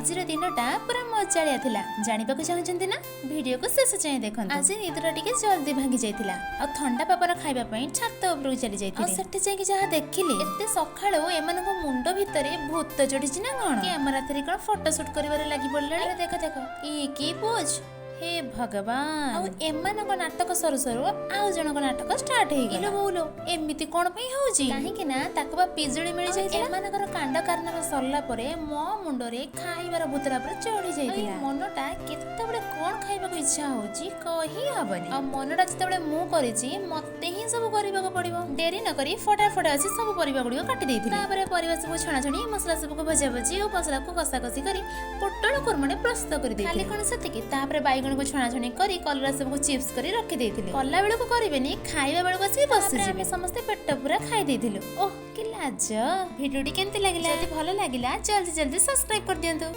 ଆଜିର ଦିନଟା ପୁରା ମଜାଳିଆ ଥିଲା। ଜାଣିବାକୁ ଚାହୁଁଛନ୍ତି ନା? ଭିଡିଓକୁ ଶେଷ ଯାଏଁ ଦେଖନ୍ତୁ। ଆଜି ନିଦଟା ଟିକେ ଜଲ୍ଦି ଭାଙ୍ଗି ଯାଇଥିଲା ଆଉ ଥଣ୍ଡା ପବନ ଖାଇବା ପାଇଁ ଛାତ ଉପରକୁ ଚାଲି ଯାଇଥିଲି। ଆଉ ସେଠି ଯାଇକି ଯାହା ଦେଖିଲି, ଏତେ ସକାଳୁ ଏମାନଙ୍କ ମୁଣ୍ଡ ଭିତରେ ଭୂତ ଚଢିଛି ନା କଣ? କ୍ୟାମେରା ଧରି କଣ ଫଟୋ ସୁଟ କରିବାରେ ଲାଗି ପଡିଲାଣି। ଆରେ ଦେଖ ଦେଖ, ଇଏ କି ପୋଜ, ହେ ଭଗବାନ! ଆଉ ଏମାନଙ୍କ ନାଟକ ସରୁ ସରୁ ଆଉ ଜଣଙ୍କ ନାଟକ ଷ୍ଟାର୍ଟ ହେଇଗଲା। ବୋଉଲୋ, ଏମିତି କଣ ପାଇଁ ହଉଛି? କାହିଁକି ନା ତାକୁ ବା ପିଜୁଳି ମିଳିଯାଇଥିଲା। ଏମାନଙ୍କର କାଣ୍ଡ କାରନାମା ସରିଲା ପରେ ମୋ ମୁଣ୍ଡରେ ଖାଇବାର ଭୂତଟା ପୁରା ଚଢି ଯାଇଥିଲା। ମନଟା କେତେବେଳେ କଣ ଖାଇବାକୁ ଇଚ୍ଛା ହଉଛି କହି ହବନି। ଆଉ ମନଟା ଯେତେବେଳେ ମୁଁ କରିଛି, ମତେ ହିଁ ସବୁ କରିବାକୁ ପଡିବ। ଡେରି ନ କରି ଫଟାଫଟ ଆସି ସବୁ ପରିବା ଗୁଡିକ କାଟି ଦେଇଥିଲି। ତାପରେ ପରିବା ସବୁ ଛଣାଛଣି, ମସଲା ସବୁକୁ ଭଜା ଭଜି ଓ ମସଲାକୁ କଷାକଷି କରି ପୋଟଳ କୁର୍ମାଟେ ପ୍ରସ୍ତୁତ କରିଦେଇଥିଲି। ଖାଲି କଣ ସେତିକି, ତାପରେ ବାଇଗଣକୁ ଛଣାଛଣି କରି କଲରା ସବୁକୁ ଚିପ୍ସ କରି ରଖିଦେଇଥିଲି। କଲା ବେଳକୁ କରିବେନି, ଖାଇବା ବେଳକୁ ଆସିକି ବସିଯିବେ। ଆମେ ସମସ୍ତେ ପେଟ ପୁରା ଖାଇ ଦେଇଥିଲୁ। ଓହ କି ଲାଜ! ଭିଡିଓଟି କେମିତି ଲାଗିଲା? ଯଦି ଭଲ ଲାଗିଲା, ଜଲ୍ଦି ଜଲ୍ଦି ସବସ୍କ୍ରାଇବ କରିଦିଅନ୍ତୁ।